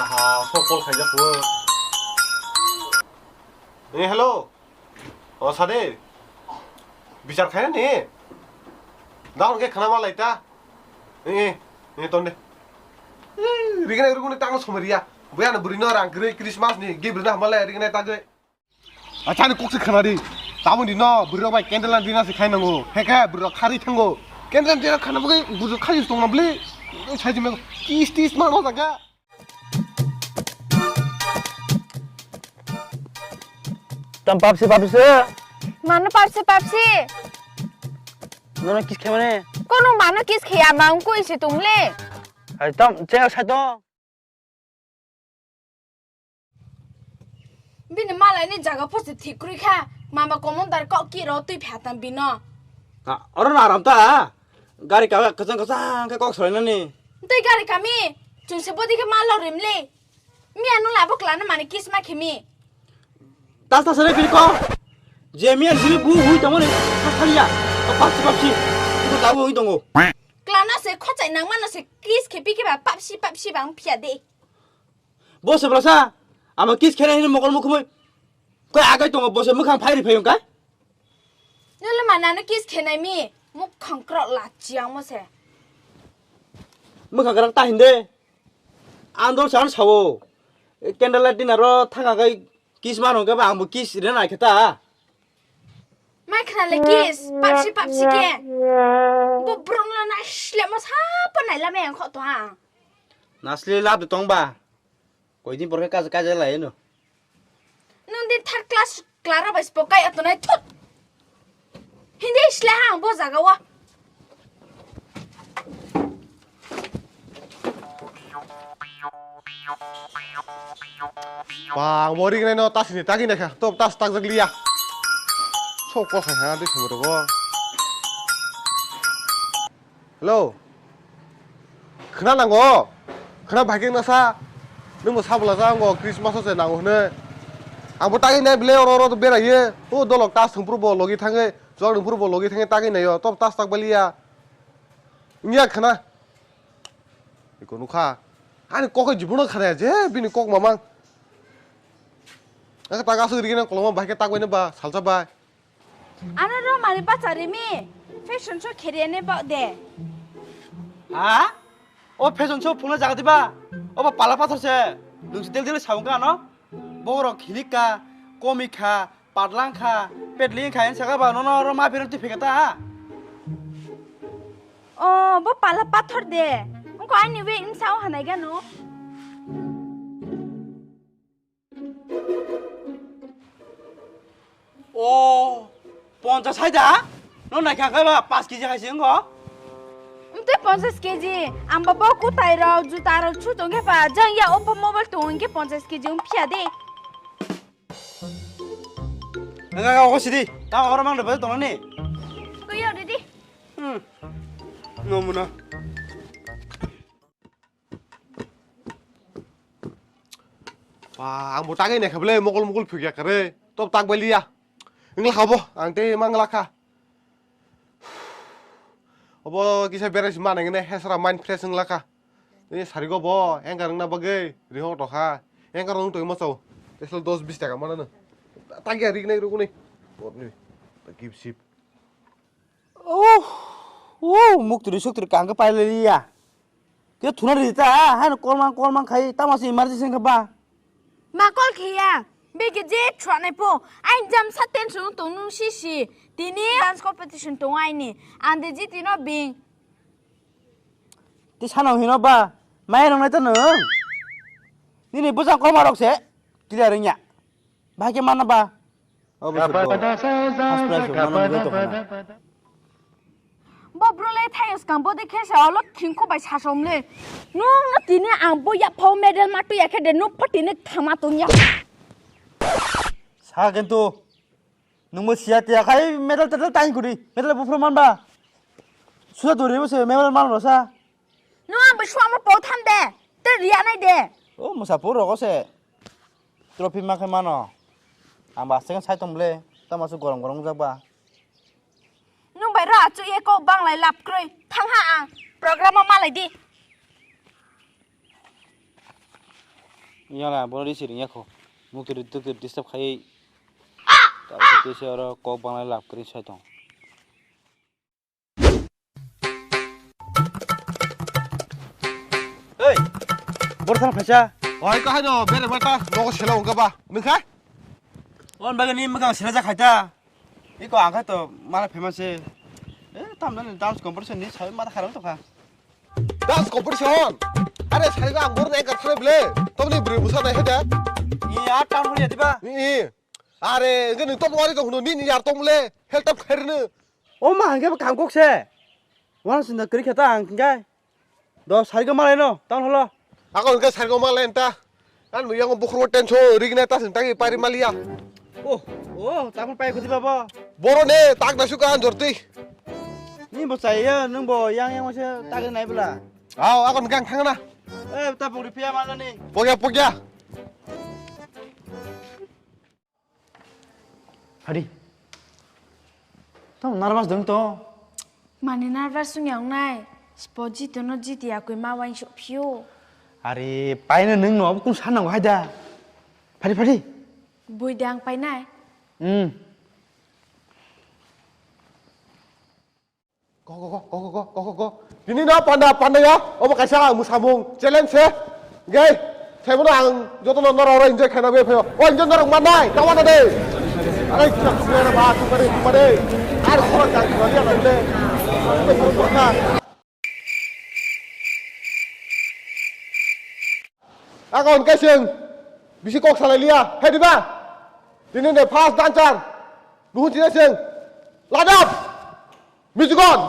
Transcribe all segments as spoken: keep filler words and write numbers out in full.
Aha, sok call khaijak o. Eh, hello. O, sade. Bichar khaina ni? Daun ke khana malai ta. Eh, eh, eh, tonde. Eh, rigna rigna tang somariya. Buya na burino rang kri Christmas ni gift na malai rigna ta ge. Achani kok se khana di. Tamoni no burino bai candle na dina se khainango. He khe burino khari thango. Candle na dina khana bagwi buju khari tongna bli. Sai jime kis tis ma no jaga. Tam papsi papsi. Mano papsi papsi. Nono kiss khe mane? Kono mano kiss khe ya ma ungko isi tung le. Ai tam cheng sai to. Bini malai ni jaga pho se thik krwi kha. Mama komon dar kok ki ro twi pha tam bino. Ah, oro na aram ta. Gari ka kwchang kwchang khe kok soinani. Tei gari kami. Chung se bodi khe malo rim le. Mi anu labo klana mani kiss ma khimi. Tas tas re piko. Je mi an simi bu hui tamo ne. Tas taliya. Papsi papsi. Ko dawo hui tongo. Klana se khochai nang mano se kiss khe pike ba papsi papsi bang phia de. Bo se blasa. Ama kiss khena hin mokol mukhumui. Koi agai tongo bo se mukhang phairi phayung kai. Nule manano kiss khenai mi. Mukhang krok la chiang mo se. Mukhang krok ta hinde. Andol san sawo. Candlelight dinner ro thanga kai kiss mano ke ba ambo kiss re nai kheta. Mai khna le kiss, papsi papsi ke. Bo brong la na sle mo sa pa nai la me ang kho to ha. Nasli lab de tong ba. Koi din por ke kaja kaja lai no. Nung din third class Clara bai spokai atonai thut. Hindi isle ha ang bo jaga wa. Bang boring nai no tas ni tagi na kha. Top tas tak jak liya. Sok ko kha ha di khumro go. Hello. Khna nango. Khna bhai khe nasa. Nwng bo sabla ja ngo Christmas o se nango hwnwi. Ang bo tagi nai bele oro oro to berai ye. O dolok tas thwng phuru bo logi thangwi, jok nwng phuru bo logi thangwi tagi nai o. Top tas tak baliya. Wngya khna. Iko nukha. Ani kok jibono khna ya je bini kok mamang. Ang tak asuk rigi nang koloma bhai khe tak bai nang ba salsa bai. Ano ro mani bacha rimi fashion show kheriya ne ba de. Ha? O fashion show phungna jaga diba? Obo pala pathor se. Lungsi del del saung ka no? Borok khilika, komikha, patlangkha, petlingkha, en saka ba nono ro ma phirang twi phikata ha? O, bo pala pathor de. Ungko ani we imsa o hanai gano. O, ponchas hai da? No naikha khe ba, paanch kg hai se wngo? Tei ponchas kg, ang ba bo kwtai rok, juta rok su tong khe ba, jang ya o bo mobile tong hwn khe ponchas kg wng phiya de. Nga ga ko sidi, ta oro mang de ba tong ni? Ko yo de di. Hmm. No muna. Ba, ang bo tagwi naikha bwle, mokol mokol phikya kare. Top tak bai liya. Wngla kha bo, ang tei mangla kha. Obo kisa berai si manai ngene, hesra mind fresh wngla kha. Tei sarigo bo, engkar wngna bagwi, riho tokha. Engkar wng tongwi masa o. Tesla dos bis taka manano. Tagya rik nai rukuni. Botni. Give sip. Oh, oh, muktri suktri kangke pailaliya. Khe thuna rita, haino kolmang kolmang khai, tama se emergency wngkha ba. Ma call khiya, beke je thwanai po, ain jam sa tension tong nung si si. Tini dance competition tong aini, ande jiti no bing. Ti sana hino ba, mai rong nai to nung. Nini bujang kolma rok se, clear nya. Bahai khe mana ba? Obo se bo. First prize bo mano nugwi tongkha na. Bo bro le thai skang bo de khe sa olo khingkho bai sa som le. Nung no tini ang bo ya phau medal ma tu ya khe de nuk pho tini thama tong ya. Sa kintu nung bo siya tiya khai medal tedal tain kuri. Medal bo phro man ba. Suda dori bo se medal man ro sa. Nung ang bo suama pau tham de. Te riya nai de. O musa pur rogo se. Trophy ma khe mano. Ang ba aswk sai tong bwle, tamo aswk gorom gorom wngjak ba. Nwng bai ro achuk ye kok bang lai lab kwrwi. Thang ha ang. Program o ma lai di. Yala, boro risi ring yakho. Mukti rwtwk disturb khai. Tabuk tei se oro kok banglai lab kwrwi sai tong. Ei, boro thang phaisa. Oi, kahai no, bere bata, nogo sela ungka ba. Nungkha? On bagani magang sela ja khaita. Iko ang kha to mala famous se. Eh, tamdani dance competition ni sawi mata kharang to kha. Dance competition? Are sari ang boro nai kar thare ble. Tongni bri busa nai heda. Ni a town hori diba? Ni. Are nge ni tom wari to huno ni ni yar tom le. Hel tap khairne. O ma hangke ba kangkok se. Wan sinda kri khata ang kingkai. Do sargo malai no, town holo. Ako hingke sargo malai enta. Kan yang bukhro tenso rigna ta sing tagi pari malia. Oh, oh, tabul pai kuti babo. Boro ne tak nasu kan jorti. Ni bo chaya, nung bo yang yang masa tagi nai bela. Aw, ako hingke ang thangna. Eh, ta pugri pia mana ni? Pogya, pogya. Hadi. Tamo nervous dong to. Mani nervous sung yang nai. Spo jito no jiti ya koi ma wain sok phio. Are, paina nung no kun sana ngai da. Phadi, phadi. Bui dang painai. Hmm. Go, go, go. Nini no panda, panda ya. Obo kaisa ang musamung challenge se. Gei, saimono ang joto no norok oro enjoy khaina bai phaio. O enjoy norok mannai, ta wana de. Are kisa kisa na ba, tu kare, tu kare. Ar khoro jang khoro ya na de. Ako hwn kaising bisi kok salai liya, hai diba? Tini de first dancer. Nuhun sini sing. Ladap. Music on.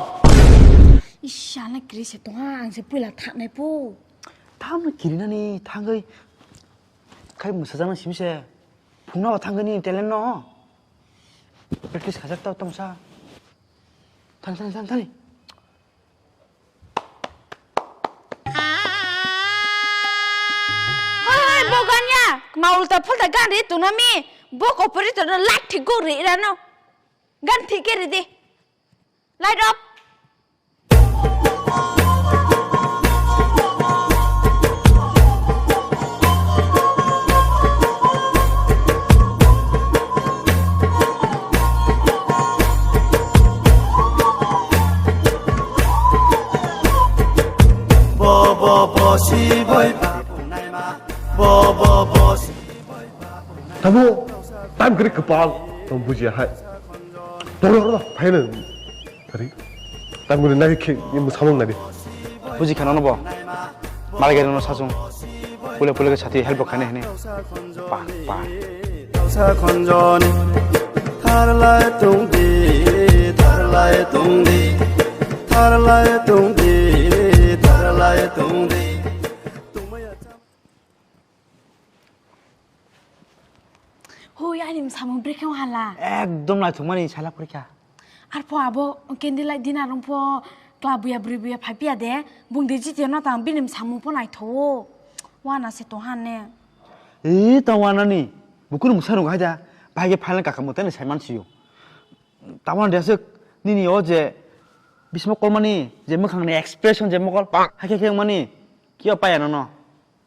Isha na kiri se tonga ang se puila thaknai pu. Tamo kiri nani thangoi. Khai musa jana sim se. Phungna ba thangoi ni talent no. Practice khajak tau tong sa. Thani, thani, thani, thani. Hoi, hoi, bo ganya. Ma ulta phulta gan ri tuna mi. Bo kopori tuna lathi go ri rano. Gan thik ke ri di. Light up. Bo, bo, bo, si, boi, ba, bo, nai, ma. Bo, bo, bo, si, boi, ba, bo, nai, ma. Tamo, time kiri kwpal, tong bujiya hai. Toro, toro, phai nang. Kari. Tam guri nai khe, ni musamung nai di. Buji khana no bo. Malai gari no sasung. Pule pule ke sati help bo khane hene. Pa, pa. Tausa khonjoni. Tharlai tongdi, tharlai tongdi. Tharlai tongdi, tharlai tongdi. Hui, ani samung brekhe hala. Ekdom naithokmani sala porikha. Arpho abo candlelight dinner rungpho kla buya bwrwi buya phai piya de, bung de jiti no tang bini samung pho naitho. Wana se to hanne. E to wana ni, bukun musa rung haida, bai ge final kaka mutani sai mansiyo. Tawan resik nini o je bismo kolmani je mwkhangni expression je mokol hakhe khe mani kio paya nono.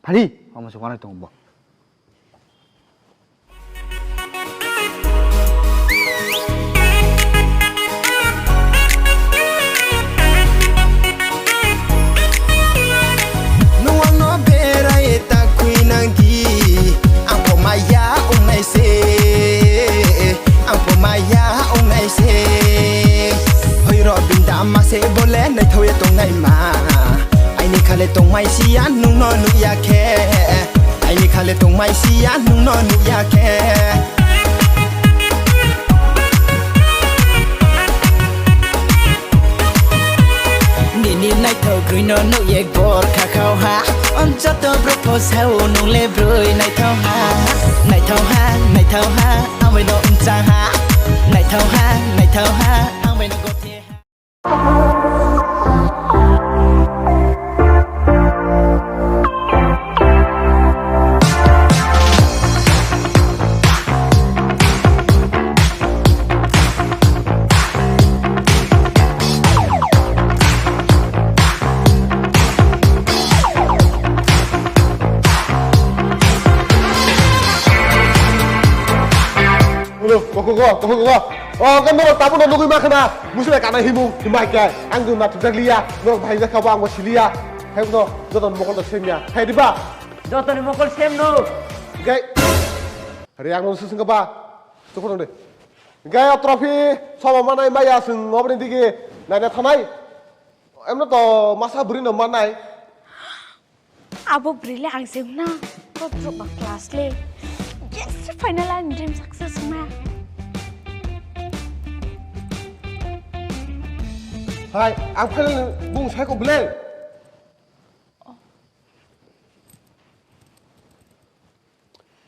Phari, omo se wanai tongo bo. Nwng ano berai ta khui nangdi, ang bo maya wngnai se, ang bo maya wngnai se. Hoi ro binda ma se bole naithok ya tongnai ma. Aini khale tongmai siya nwngno nukya khe. Aini khale tongmai siya nwngno nukya khe. Nini naithok rwino nukye gor khakhao ha. Om joto brok pho sao nwng le brwi naithok ha. Naithok ha, naithok ha, ang bai no wngchang ha. Naithok ha, naithok ha, ang bai no gothe ha. Koko go, koko go. O, kan norok tabuk no nugui ma khna. Musle kana himu, himai kai. Ang dun na thujak liya. Norok bahai jakha bo ang bo siliya. Hai no, joto mokol to semya. Hai diba? Joto ni mokol sem no. Gai. Hari ang no susung ba. Tukun de. Gai o trophy, sobo manai maya sung obni digi. Nai na thanai. Emno to masa buri no manai. Abo bwrwi le ang se wngna. Kotrok ba class le. Yes, final ang dream success wngna. Hai, ang final bung sai ko bwle.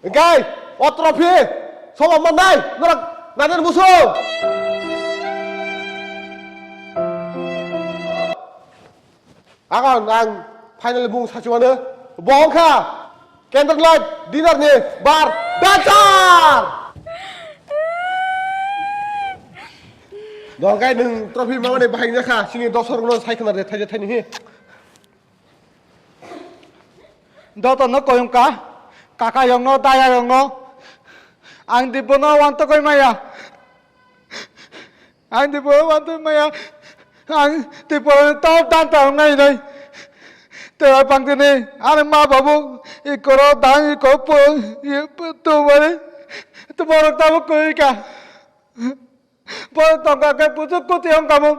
Engkai, o trophy, sobo manai, norok nani musung. Agon ang final bung sachiwano, bo wngkha candlelight dinner ni bar dancer. Dongkai nwng trophy mamani bahai jakha, sini dosor no sai khna de thaija thaini hi. Joto no koyong ka, kaka yong no, daya yong no. Ang di bono wan to koi maya. Ang di bono wan to maya. Ang di bono to dan ta ngai nai. Te pang tini, ani ma babu, ikoro dang iko po, i po to mare. To borok tamo koi ka. Borok tongka ke putu kuti hong kamu.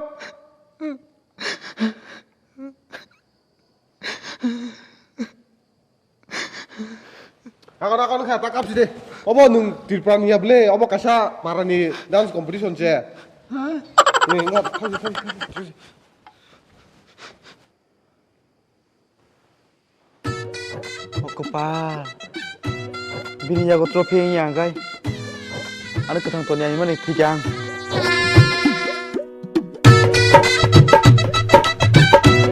Agon, agon, kha, ta kapsi de. Obo nwng Tripura ni ya ble, obo kaisa para ni dance competition se. Ni, nga, thangsi, thangsi, thangsi, thangsi. O kopal. Bini yago trophy wngya hwnkhe. Ano kwthang toni ani mani thwikha ang.